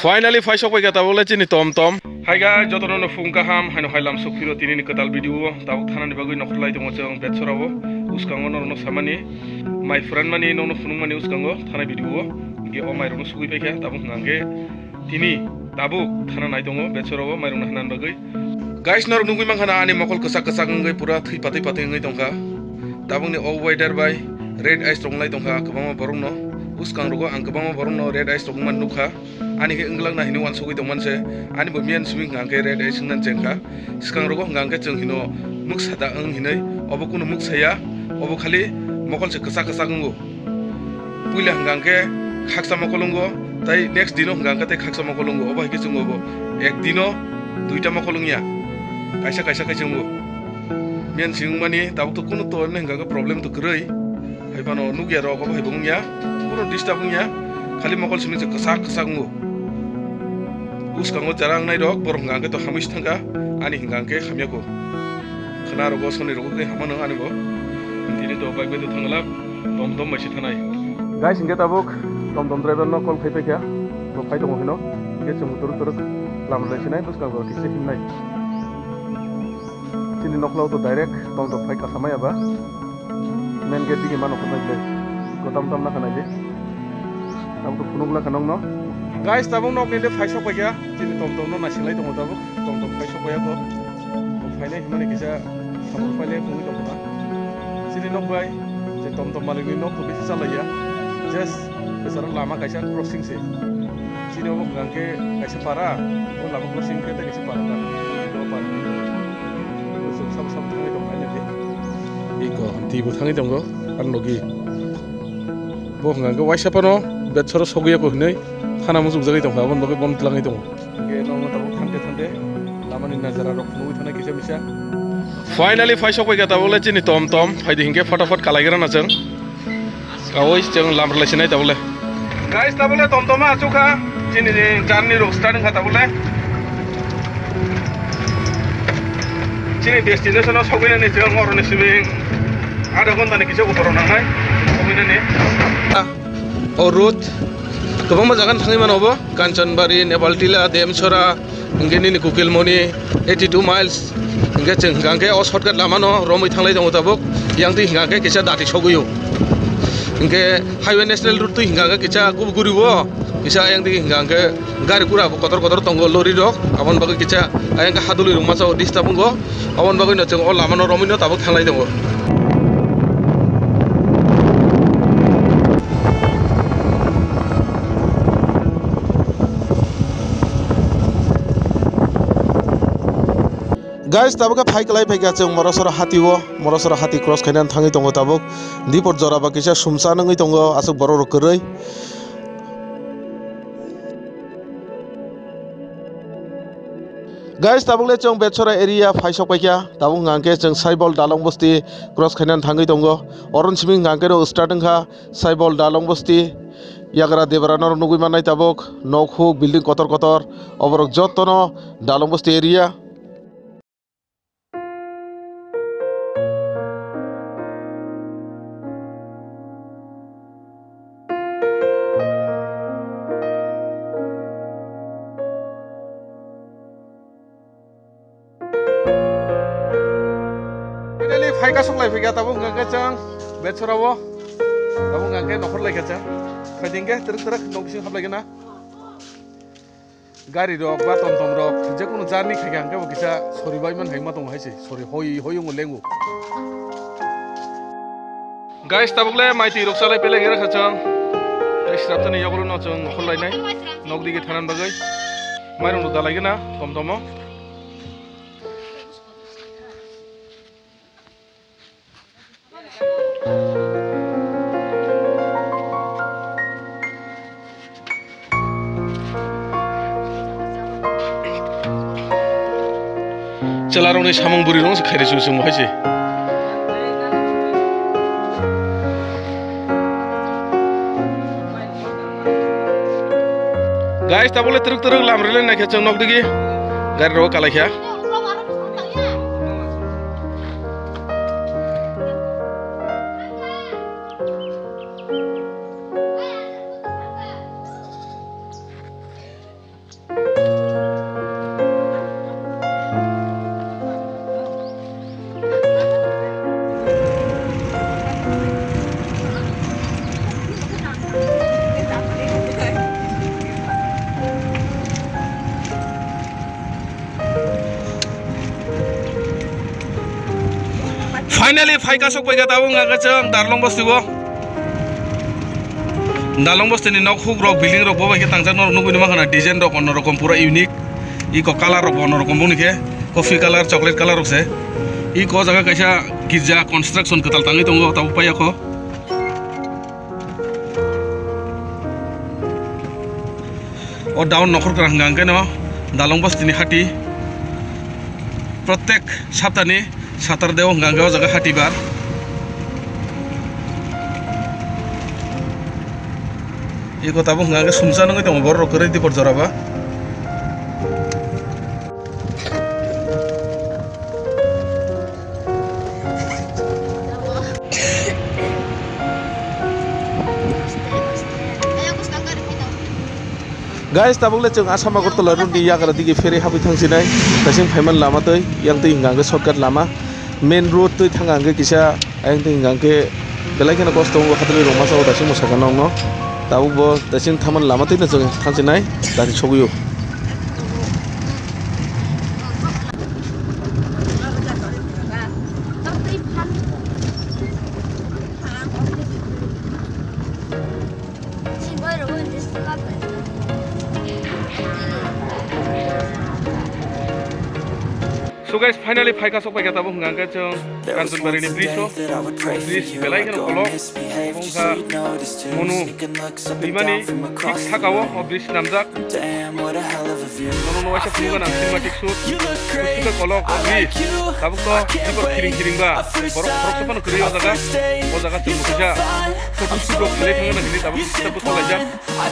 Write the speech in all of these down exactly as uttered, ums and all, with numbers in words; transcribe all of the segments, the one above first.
Finally, phai sok bai kha tabuk le chini tom tom. Hi guys, joto no phung kaham, haino hai lam sok phiro tini ni kwtal video o. Tabuk thana ni bagwi nokhor lai tongo chwng Betsorao. Uskango norok no samani, my friend mani, nono phunuk mani uskango thana video o. Ge o mai rok no sugui pai kha, tabuk hwnkha hwnkhe tini tabuk thana nai tongo Betsorao mai rok no hanan bagwi. Guys, norok nugui mankha na ani mokol kwchak kwchak wngwi pura thwi patwi patwi wngwi tongkha. Tabukni o weather bai red eyes rok wnglai tongkha kwbangma borokno. Bwskang rogo ang kwbangma borokno red eyes rok wngmani nukha. Ani khe wngwlakna hinwi uansugwi tongmani se. Ani bo miyan simi hwnkha khe red eyes wngna chengkha. Swkang rogo hwnkha khe chwng hino mwksa da wng hinwi. Obo kunu mwksa ya. Obo khali mokol se kwchak kwchak wngo. Puila hwnkha khe khaksa mokol wngo, tai next dino hwnkha khe tei khaksa mokol wngo. Obo hai khe chwng obo ek dino duita mokol wngya, kaisa kaisa khe chwngo. Miyan simi wngmani tabuk to kunu to emne hwnkha khe problem to kwrwi. Hai phano nukya rok obo hai bo wngya, kunu disturb wngya, khali mokol simi se kwchak kwchak wngo. Bwskango jara wngnai rok borok hwnkha khe to hamwi se thangkha, ani hwnkha khe hamya kho. Khwna rogo soni rogo khe hamano ani bo. Tini to bike bai to thangla, tom tom bai se thanai. Guys, hwnkhe tabuk tom tom driver no call khai paikha, bo phai tongo hino. Hwnkhe chwng turuk turuk lama lai sinai, bwskang bo kisa himnai. Chini nokhlao to direct tom tom phai kasamai aba. Main gate digi mano khonai ble. Ko tam tam na khanai de. Tabuk to phunuk la khanong no. Guys, tabuk nok ni le phai sok paikha. Chini tom tom no naising lai tongo tabuk. Tom tom phai sok paiya ko. Phainai hwnmani kisa samung pailai phungwi tongkha. Chini nok bai je tom tom malikni nok to bisi chalaiya. Just bwsarok lama kaisa crossing se. Chini obo hwnkha khe kaisa para, o lama crossing khe tei kaisa para ta. O para ni. Bwswk sabo sabo thangwi tong phai nai de. Iko hwnti bo thangwi tongo, ang logi. Bo hwnkha khe waisa phano Betsoro sogwi ya ko hwnwi thana muchung jagwi tongkha, aboni bagwi bono twlangwi tongo. Hingke nokno tabuk thangte thangte lamani najara rok nugwi thangnai kisa misa. Finally, phai sok bai kha tabuk le chini tom tom. Phaidi hingke photofot kalai gra na chwng. Kawi chwng lam rwlai sinai tabuk le. Guys, tabuk le tom tom achuk kha. Chini ni journey rok start wngkha tabuk le. Chini destination o sogwi nani chwng oro ni simi adha ghonta ni kisa utor nangnai. Sogwi nani. O road kwbangma jaga thangwi mano obo, Kanchanbari, Nepaltila, Demchora, hingke nini Kukilmoni, eighty two miles, hingke chwng hingka hingke o shortcut lama no romwi thanglai tongo tabuk, yang twi hingka hingke kisa dati sogwi o, hingke highway national road twi hingka hingke kisa kubui guri o, kisa yang twi hingka hingke gari gura bo kotor kotor tongo, lorry rok, aboni bagwi kisa ayang khe hadulwi rok masa o disturb wngo. Aboni bagwino chwng o lamano romwino tabuk thanglai tongo. Guys, tabuk khe phai kwlai phaikha chwng Morosora hati o, Morosora hati cross khainani thangwi tongo tabuk. Dipor jora ba kisa sumsa nangwi tongo, aswk borok rok kwrwi. Guys, tabuk le chwng Betsora area phai sok paikha. Tabuk hwnkha hwnkhe chwng Saibol Dalong Bosti cross khainani thangwi tongo. Oroni simi hwnkha hwnkhe no start wngkha Saibol Dalong Bosti. Yagra debra norok nugwi mannai tabuk. Nok huk building kotor kotor. Oborok jottono Dalong Bosti area. Finally, phaika sok lai phaika tabuk hwnkha khe chwng Betsora o. Tabuk hwnkha khe nokhor lai kha chwng. Phaidi hwnkhe twrwk twrwk nok bising hap lai khe na. Gari rok ba tom tom rok je kunu journey khai kha hwnkhe bo kisa sori bai man hai ma tongo hai se, sori hoi hoi wngo lengo. Guys, tabuk le mai twi rok chalai pelai khe rakha chwng. Tei srapsa ni yogolo no chwng khol lai nai. Nok digi thanan bagwi. Mairung rok dalai gana tom tomo. Chwlarokni samung bwrwirokno se khairi chwng chwngbo hai se. Guys, tabole twrwk twrwk lam rwlai naikhe chwng nok digi gari rok kalai kha. Finally, phai kasok pai ka tabuk wngkha chwng Darlong Bosti o. Darlong Bosti ni nok huk rok, building rok bo bai khe tangjak norok nugwi numa khana, design rok onno rokom pura unique. Iko colour rok bo onno rokom boni khe coffee colour, chocolate colour rok se. Iko jaga kaisa girja construction kwtal tangwi tongo tabuk pai ya kho. O down nokhor kwrang hwnka hwnkhe no Dalong Basti ni hati. Protek saptani Saturday o hwnka hwnkhe o jaga hati bar. Eko tabuk hwnka hwnkhe sumsa nungwi tongo borok rok kwrwi dipor jora ba. Guys, tabuk le chwng Assam Agartala road ni yagra dige pherwi habwi thang sinai. Tasing phaiman lama twi, yang twi hwnka hwnkhe shortcut lama. Main road twi thang hwnkhe kisa, yang twi hwnka hwnkhe belai kheno kosto wngo, hathani rwngmasa o tasing mwsakha nokno. Tabuk bo tasing thaman lama twi no chwng thang sinai, dati sogwi o. So guys, finally phai kasok pai ka tabuk hwnka hwnkhe chwng Kanchanbari ni bridge o. Bridge belai kheno kolok. Wngkha Monu twimani thik saka o, o bridge namjak. Nono no waisa phunukgana cinematic shoot. Kusuka kolok o bridge. Tabuk to dibor kiring kiring ba. Borok khoroksa phano kwrwi o jaga. O jaga chwng kaisa photo shoot rok khlai thangna hwnwi tabuk kisa bwthalaijak.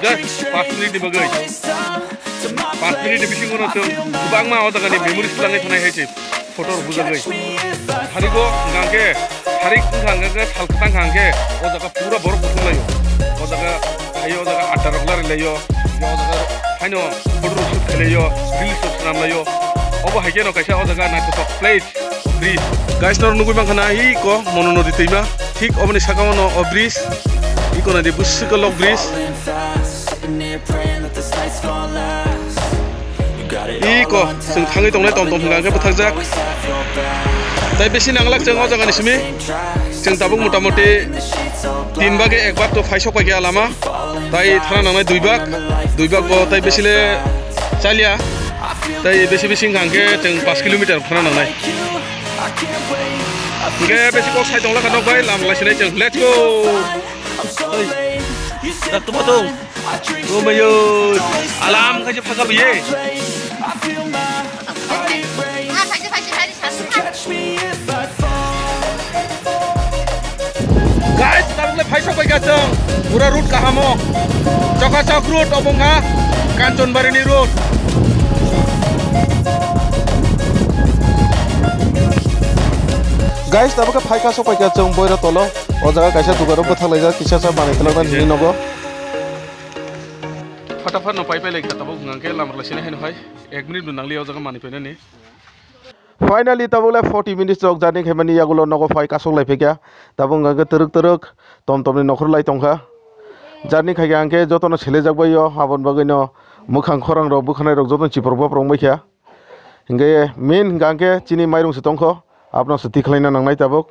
Just paanch minute ni bagwi. Paanch minute ni bisingo no chwng kwbangma o jaga ni memories twlangwi thanai hai se photo rok bujagwi. Tarigo hwnkha hwnkhe, tarik wngkha hwnkhe sal kwthang hwnkha hwnkhe o jaga pura borok kuthung laio. O jaga haio, o jaga adda rok lari laio. O jaga haino photo rok shoot khlai laio, reels rok swnam laio. Obo hai kheno kaisa o jaga naithothok place. Bridge. Guys, norok nugwi mankha na, iko Monu Nodi twima. Thik oboni saka o no o bridge. Iko nadi bwswk lok bridge. Iko chwng thangwi tongnai tom tom hwnka hwnkhe bwthakjak. Tai bisi nanglak chwng o jaga ni simi. Chwng tabuk mota moti tin bagi ek bag to phai sok pai kha lama. Tai thana nangnai dui bag, dui bag bo tai bisi le chalia. Tai bisi bisi hwnkha hwnkhe chwng paanch kilometer phano nangnai. Hwnkhe bisi kok sai tongla kha nok bai, lama lai sinai chwng. Let's go! Oi, dak tuma tong. Oh my God. Alam khaise phakal ye. Guys, tabukle phai sok pai kha chwng. Pura route kahamo. Chokachok route obo wngkha Kanchanbari ni route. Guys, tabukhe phai kha sok pai kha chwng Boira tolo. O jaga kaisa dukan rok bwthak laijak, kisa sa manwi twlangna nini nogo. Fatafat no pai pai lai kha tabuk hwnkha hwnkhe lama rwlai sinai haino hai. Ek minute bo nangli o jaga manwi phainani. Finally, tabuk le forty minutes rok journey khaimani yagulo nogo phai kasok lai phikya. Tabuk hwnkha khe twrwk twrwk tom tom ni nokhor lai tongkha. Journey khaikha hwnkhe jotono selejak bai o, aboni bagwi no mwkhang khorang rok bwkhanai rok jotono chipor bopor wng bai kha. Hwnkhe main hwnkha hwnkhe chini mairung se tongkho, abono se tikhlaina nangnai tabuk.